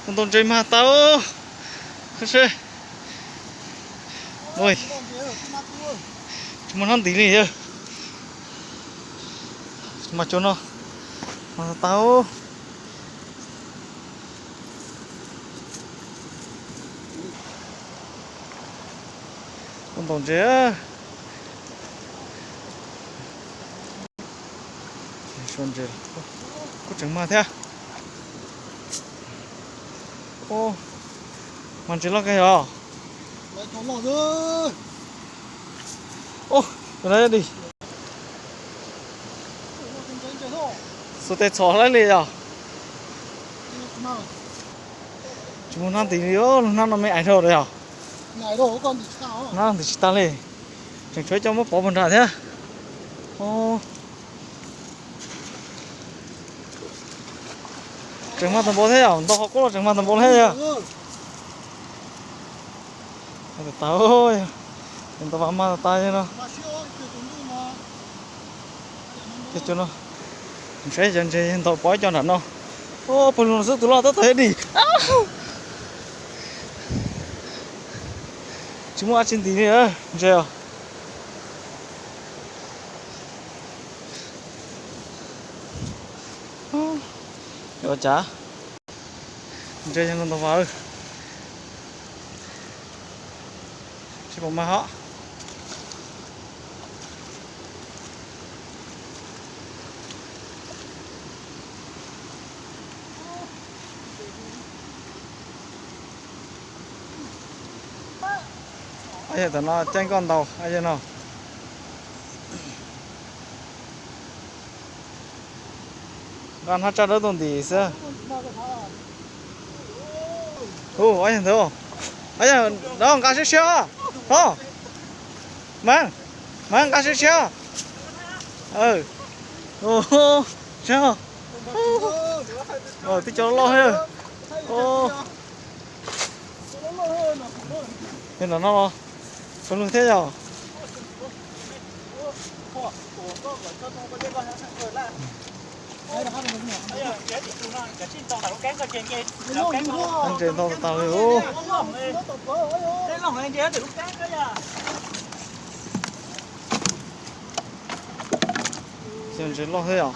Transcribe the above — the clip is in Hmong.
Ua ntaus ntses mag tas. Tsis muaj hnab ntim li yawg. Mas cua no mag tas. Ua ntaus ntses. Ntses kuj tseem mag thiab. Mag ntses loj kawg os. Ub, tus no di. Xuas tes txhom hlais li yog. Tsis muaj hnab ntim li, lub hnab no me ais dhau lawm yog. Hnab ntim tsis tag li. Tseem tshuav cov muab pov puag nram thiab. Tseem mag tag npaum thiab yog, ntaus qhov qub los tseem mag tag npaum thiab yog. Tas, ntaus vas mag tas tas no. Cov no, saib cov ntses ntaus pov ib co nram no. Pawg lug no xwb tus loj tab tom dim. Tsis muaj dab tsi ntim li ntses os. Ua cas ntses yog ntaus vas, tsis pom mag hos. Yog tam no caij koj ntaus yog no. Nqa hnab tsaj dawb tuaj ntim xwb. Ub, yog ntawd, yog ntawd nqa siab siab os. Mas, mas nqa siab siab. Twb cov loj thiab. Yog no, pawg lug thiab yog. Ntses ntau tas li. Yog ntses loj thiab yog.